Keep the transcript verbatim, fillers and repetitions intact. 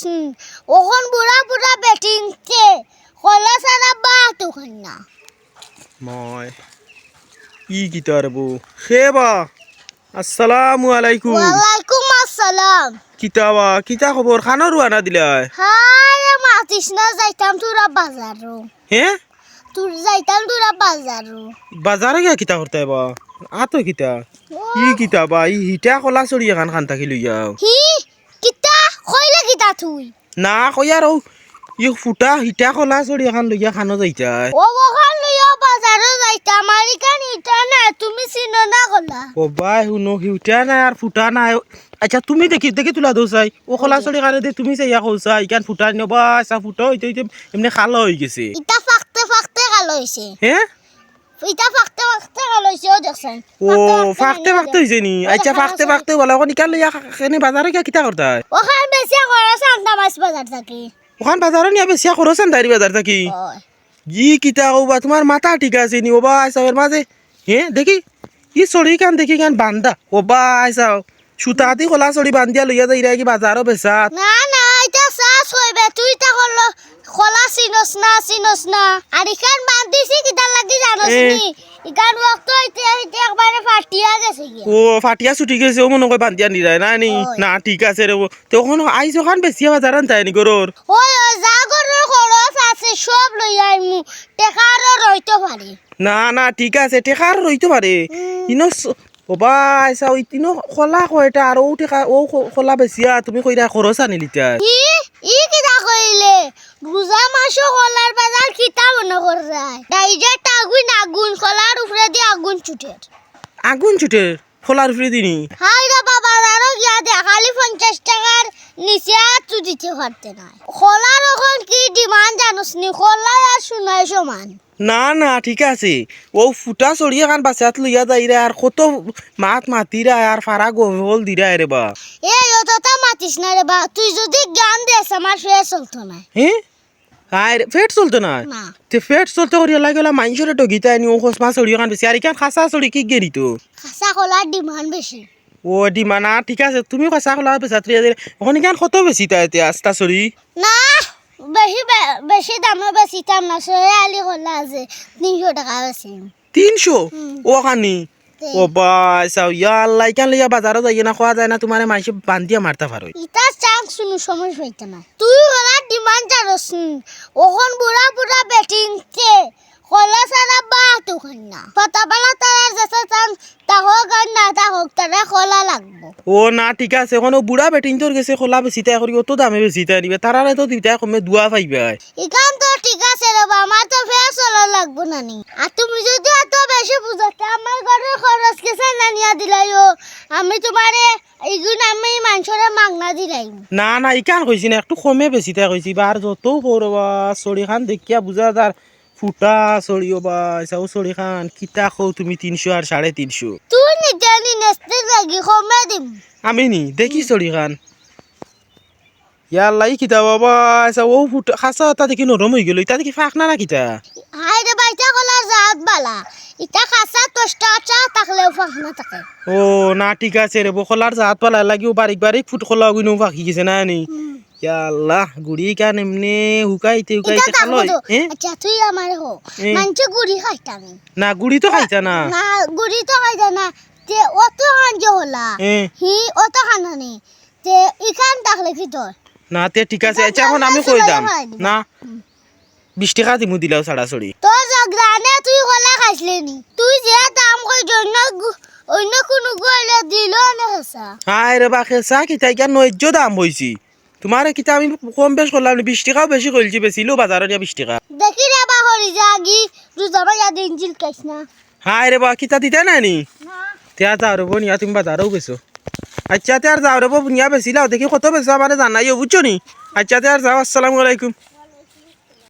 হুম, অখন বুড়া বুড়া বেটিন্তে কলা ছাড়া ভাতও খাইন না। মই, ই কিতা রে বউ? হে বা, আসসালামু আলাইকুম। ওয়ালাইকুম আসসালাম। কিতা বা, কিতা খবর? খানো রওয়ানা দিলায়? হায় রে, মাতিস না, যাইতাম থুড়া বাজারো। হে? থুড়া যাইতাম থুড়া বাজারো। বাজারো গিয়া কিতা করতায় বা? আতো কিতা? ও। ই কিতা বা, ই হিটা কলা ছড়ি এখান খান থাকি লইয়াও। হি? কিতা? কইলে কিতা তুই? না, কইয়ার অউ, ই ফুটা হিটা কলা ছড়ি এখান লইয়া খানো যাইতায়। ও, অখান লইয়া বাজারো যাইতাম, আর ইখান হিটা না, তুমি চিনো না কলা। ও বাই, হুনো, হিটা না আর ফুটা না। আচ্ছা, তুমি দেখি, দেখি তুলা দেও চাই। অউ কলা ছড়ি খানো দে, তুমি চাইয়া কও চাই, ইখান ফুটা নি, ও বাই, চা ফুটা অইতে অইতে এমনে কালা অইগেছে। ইটা ফাকতে ফাকতে কালা অইছে। হে? ইটা ফাকতে ফাকতে কালা অইছে, অউ দেখছইন। ও, ফাকতে ফাকতে ফাকতে অইছে নি? অউ আচ্ছা, দেখা ফাকতে যাচ্ছে। ফাকতে বলা, অখন ইখান লইয়া খা-, কেনে বাজারো গিয়া কিতা করতায়? অখান বেচিয়া খরচ আনতাম আইজ বাজার থাকি। অখান বাজারো নিয়া বেচিয়া খরচ আনতায় নি বাজার থাকি? অয়। ই কিতা কও বা, তুমার মাথা ঠিক আছে নি? ও বাই, চাও এর মাঝে, হে, দেখি, ই ছড়ি খান দেখি খান বান্ধা। ও বাই, চাও, সুতা দি কলা ছড়ি বান্ধিয়া লইয়া যাইরায় কি বাজারো বেচাত? না, না, ইটা চাষ অইবে, তুই ইতা করলো, কলা চিনস না, চিনস না। আর ইখান বান্ধিছি কিতার লাগি জানস এ। নি? ইখান রক্ত অইতে অইতে একবারে ফাটিয়া গেছে গিয়া। ও, ফাটিয়া ছুটি গেছে, অউ মনো কয় বান্ধিয়া নিরায়, না নি? অয়। না, ঠিক আছে রে, ও। তে অখন আইজ অখান বেচিয়া বাজার আনতায় নি ঘরর? অয়, অয়, যা ঘরর খরচ আছে সব লইয়া আইমু, টেকা আরো রইতো পারে। না, না, ঠিক আছে, টেকা আরো রইতো পারে। হুম। ইনো স-, ও বাই, চাও, ইনো কলা কয়টা আর অউ টেকা, অউ ক-, কলা বেচিয়া তুমি কইরায় খরচ আনিলিতায়। ই, ই কিতা কইলে? রোজা মাসো কলার বাজার কিতা মনো কররায়? Direct আগুন, আগুন, কলার উপরেদি আগুন ছুটের। আগুন ছুটের? কলার উপরেদি নি? হায় রে বাবা, বাজারো গিয়া দেখ, খালি পঞ্চাশ টেকার নিচে আতো দিতে পারতে নায়। কলার অখন কি demand জানস নি? কলা আর সোনায় সমান। না, না, ঠিক আছে। অউ ফুটা ছড়ি এখান বাজারো লইয়া যাইরায়, আর কত মাত মাতিরায়, আর ফারা গফল দিরায় রে বা। এই, অততা মাতিস না রে বা, তুই যুদি জ্ঞান দেস, আমার পেট চলতো নায়। হে? হায় রে, পেট চলতো নায়? না। তে পেট চলতো করিয়া লাগে অলা মাইনষরে ঠগিতায় নি, অউ কসমা ছড়ি এখান বেচি, আর ইখান খাসা ছড়ি কিগের তো? খাসা কলার demand বেশি। ও demand, না, ঠিক আছে, তুমি খাসা কলা বেচাত লইয়া যাইরায়, অখন ইখান কত বেচিতায় তে আস্তা ছড়ি? না, বেশি বে-, বেশি দামে বেচিতাম না, সহে আলি কলা আছে, তিনশো টেকা বেচিম। তিনশো? হুম। অখানি? তে। ও বাই, চাও, ইয়া আল্লাহ, ইখান লইয়া বাজারো যাইও না, কওয়া যায় না, তুমারে মাইনষে বান্ধিয়া মারতা পারইন। ইতার chance কুনু সময় পাইতা নায়। তুই কলার demand জানস নি, অখন বুড়া বুড়া বেটিন্তে কলা ছাড়া ভাতও খাইন না। ফটা বালা তারার যেতা চান, তা হউক আর না তা হউক, তারার কলা লাগবো। ও না, ঠিক আছে, অখন অউ বুড়া বেটিন্তর গেছে কলা বেচিতায় করি, অত দামে বেচিতায় নি বা, তারারে তো দিতায় কমে দুয়া পাইবায়। ইখান তো ঠিক আছে রে বা, আমার তো পেট চলা লাগবো না নি। আর তুমি যুদি অত বেশি বুঝো, তে আমার ঘরর খরচ কিতা না নিয়া দিলাইও, আমি তুমারে ইগুন আমি মাইনষরে মাগনা দিলাইমু। না, না, ইখান কইছি না, একটু কমে বেচিতায় কইছি বা, আর যত বড় বা, ছড়ি খান দেখিয়া বুঝা যার, ফুটা ছড়ি ও বা, চাও ছড়ি খান, কিতা কও তুমি তিনশো আর সাড়ে তিনশো? তুই নিতে নি নেস্তের লাগি কমে দিম। আমি নি, দেখি ছড়ি খান। ইয়া আল্লাহ, ই কিতা বাবা, আচ্ছা, অউ ফুট-, খাসা অতা দেখি নরম অইগেলো, ইতা দেখি ফাকনা না কিতা? হায় রে বা, ইতা কলার জাত বালা, ইতা খাসা টসটসা থাকলেও ফাকনা থাকে। ও, না, ঠিক আছে রে, বকলার জাত বালা লাগি অউ বারিক বারিক ফুট কলা অগুইন ফাকি গেছে না নি? হুম। ইয়া আল্লাহ, গুড়ি কান এমনে হুকাইতে হুকাইতে ইতা কালো অই-, থাকবো তো। এ? আচ্ছা, তুই আমারে ক। এ। মানষে গুড়ি খাইতা নি। না, গুড়ি তো খাইতা না। না, গুড়ি তো খাইতা না। তে অত খান যে হলা। এ। হি, অত খান নি। তে ইখান থাকলে কিতা অয়? না, তে ঠিক আছে। ইখান আচ্ছা, অখন আমি কই দাম। না। বিশ টেকা দিমু দিলাও ছাড়াছড়ি। তোর জগদানে তুই কলা খাইছলে নি? তুই যে দাম কই অন্য গু-, অন্য কুনু গু অইলে দিলো অনে খেসা। হায় রে বা খেসা, কিতা ইখান নৈজ্য দাম কইছি। তুমারে কিতা আমি কম বেশ করলাম নি? বিশ টেকাও বেশি কইলছি, বেচিলেও বাজারো নিয়া বিশ টেকা। দেখি রে বা হরি যাগি, রোজা মাইয়া দিন জিল খাইস না। হায় রে বা, কিতা দিতা না নি? না। তে আর যাও রে বউ, নিয়া তুমি বাজারো বেচো। আচ্ছা, তে আর যাও রে বউ, নিয়া বেচিলাও, দেখি কত বেচো আমারে জানাইও, বুঝছো নি? আচ্ছা, তে আর যাও, আসসালামু আলাইকুম।